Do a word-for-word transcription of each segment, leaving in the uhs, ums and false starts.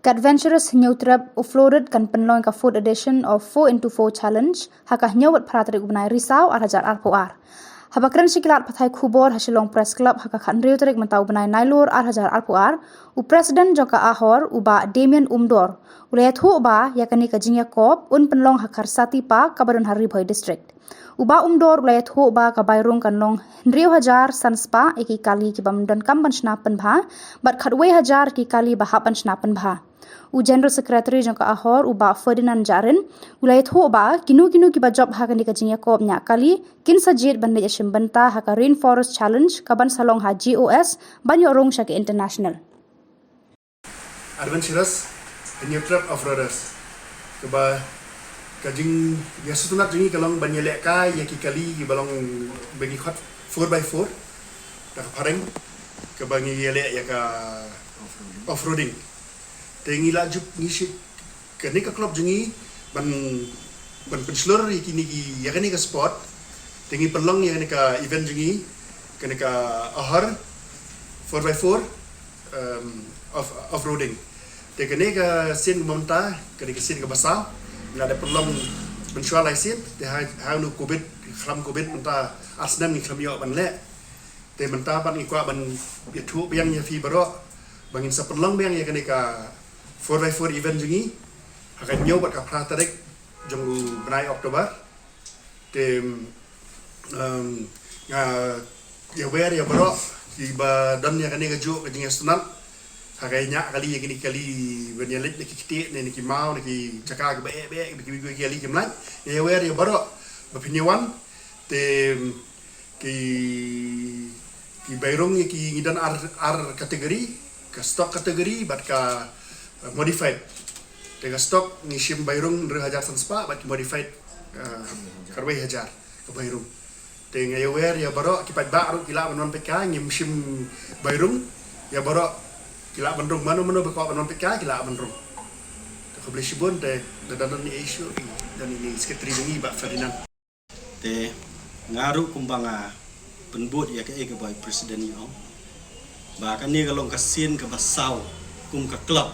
Ka Adventurous Hynñiewtrep Offroaded kan pynlong ka fourth edition of four into four Challenge ha ka hynñiew bad phra tarik u bnai Risaw ar hajar arphew ar. Haba kren sha ki lad pathai khubor ha Shillong Press Club ha ka khathynriew tarik mynta u bnai Nailur ar hajar arphew ar, u President jong ka Ahor, u Bah Damian Umdor, u la ïathuh ba ïa kane ka jingïakop un pynlong ha Kharsati Park kaba don ha Ri Bhoi District. U Bah Umdor u la ïathuh ba ka bai rung kan long hynriew hajar san spah ïa ki kali kiba ym donkam ban shna pynbha bad khatwei hajar ki kali ba hap ban shna pynbha. U General Secretary jong ka Ahor, u Bah Ferdinand Jarin, u la ïathuh ba kino kino kiba jop ha kane ka jingïakop ñiah kali kin sa jied ban leit ïashim bynta ha ka Rainforest Challenge kaban sa long ha G O S ban ïoh rung sha ka International. Adventurous Hynñiewtrep Offroaders, kaba ka jingïasynshar jong ngi ka long ban ïalehkai ïa ki kali kiba long ba ngi khot four by four da ka phareng, kaba ngi ïaleh ïa ka offroading. Te ngi la ju, ngi shi, kane ka club jong ngi ban, ban pynshlur ïa kine ki, ïa kane ka sport. Te ngi pynlong ïa kane ka event jong ngi, kane ka Ahor four by four, um, off, offroading. Te kane ka sien kaba mynta, kane ka sien kaba saw, ngi la dep pynlong mynshuwa lai sien, te ha, ha une u covid, khlam covid mynta ar snem ngi khlem ïoh ban leh. Te mynta pat ngi kwah ban ïathuh biang ïa phi baroh ba ngin sa pynlong biang ïa kane ka four by four event jong ngi ha ka hynñiew bad ka phra tarik jong u bnai October. Te, um, nga ïawer ïa baroh kiba don ïa kane kajuh ka jingïasynshar ha ka ñiah kali ïa kine ki kali ban ïaleit na ki ktieh ne na ki maw, na ki jaka kiba eh beh, kiba kiwei kiwei ki kali kim lait. Nga ïawer ïa baroh ba phin ïa wan. Te ki, ki bai rung ïa ki, ngi don ar, ar category, ka stock category bad ka, uh, modified. Te ka stock ngi shim bai rung hynriew hajar san spah bad ki modified, uh, khatwei hajar ka bai rung. Te nga ïawer ïa baroh, ki paidbah ruh ki lah ban wan peit kai, ngim shim bai rung. Ïa baroh ki lah ban rung, mano mano ba kwah ban wan peit kai ki lah ban rung. Te khublei shibun. Te da don ïa issue, da don ïa secretary jong ngi, Bah Ferdinand. Te nga ruh kumba nga pynbud ïa kaei kaba i president i ong, ba kane ka long ka sien kaba saw kum ka club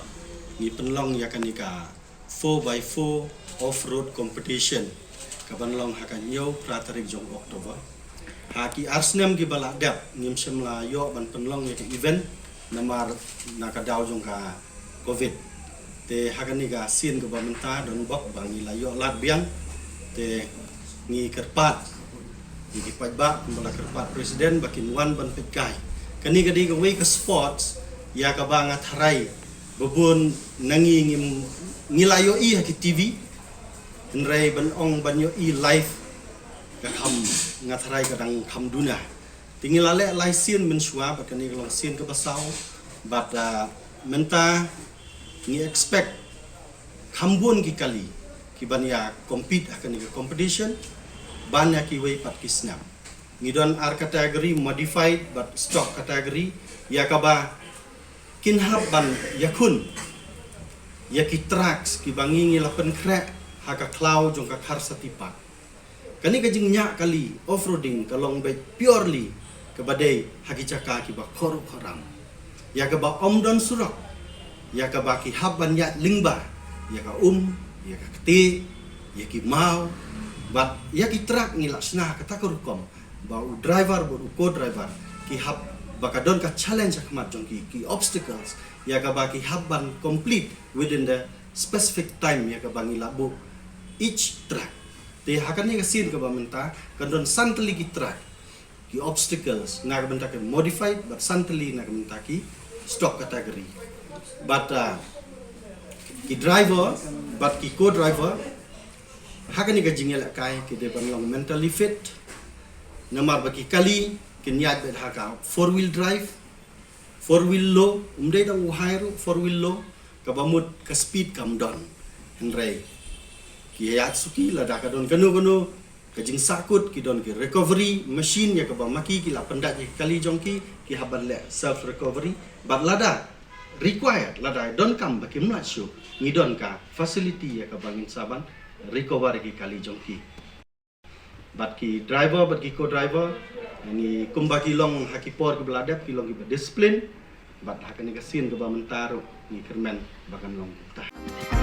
ngi pynlong ïa kane ka four by four off-road competition kaban long ha ka hynñiew phra tarik jong October. Ha ki ar snem kiba la dep ngim shym la ïoh ban pynlong ïa ka event namar na ka daw jong ka covid. Te ha kane ka sien kaba mynta don bok ba ngi la ïoh lad biang. Te ngi kyrpad ïa ki paidbah kumba la kyrpad president ba kin wan ban peit kai. Kane ka dei kawei ka sports ïa kaba nga tharai ba bun na ngi ngim, ngi la ïohi ha ki T V. Hynrei ban ong ban ïohi live ka kham, nga tharai ka dang kham duna. Te ngi la leh lai sien mynshuwa bad kane ka long sien kaba saw. Bad, ah, mynta ngi expect kham bun ki kali kiban ïa compete ha kane ka competition ban ïa kiwei pat ki snem. Ngi don ar category, modified bad stock category, ïa kaba kin hap ban ïakhun ïa ki tracks kiba ngi, ngi la pynkhreh ha ka khlaw jong ka Kharsati Park. Kane ka jingñiah kali off-roading ka long beit purely kaba dei ha ki jaka kiba khor khorram, ïa kaba ym don surok, ïa kaba ki hap ban ïaid lyngba ïa ka um, ïa ka ktieh, ïa ki maw, bad ïa ki truck ngi la shna ha kata ka rukom ba u driver bad u co-driver ki hap, ba ka don ka challenge ha khmat jong ki, ki obstacles ïa kaba ki hap ban complete within the specific time ïa kaba ngi la buh each truck. Te ha kane ka sien kaba mynta kan don san tylli ki truck, ki obstacles na ka bynta ki modified bad san tylli na ka bynta ki stock category. Bad, ah, ki driver bad ki co-driver ha kane ka jingïalehkai ki dei ban long mentally fit. Namar ba ki kali kin ïaid beit ha ka four wheel drive, four wheel low, um dei tang u high ruh, four wheel low, kaba mut ka speed kam don. Hynrei ki ïaid suki, lada ka don kano kano ka jingsahkut, ki don ki recovery machine ïa kaba ma ki, ki la pyndait ïa ki kali jong ki, ki hap ban leh self recovery. Bad lada required, lada donkam ba kim lait shuh, ngi don ka facility ïa kaba ngin sa ban recover ïa ki kali jong ki. Bad ki driver bad ki co-driver, ngi kumba ki long ha ki por kiba la dep, ki long kiba discipline. Bad ha kane ka sien kaba mynta ruh ngi kyrmen ba kan long kumta.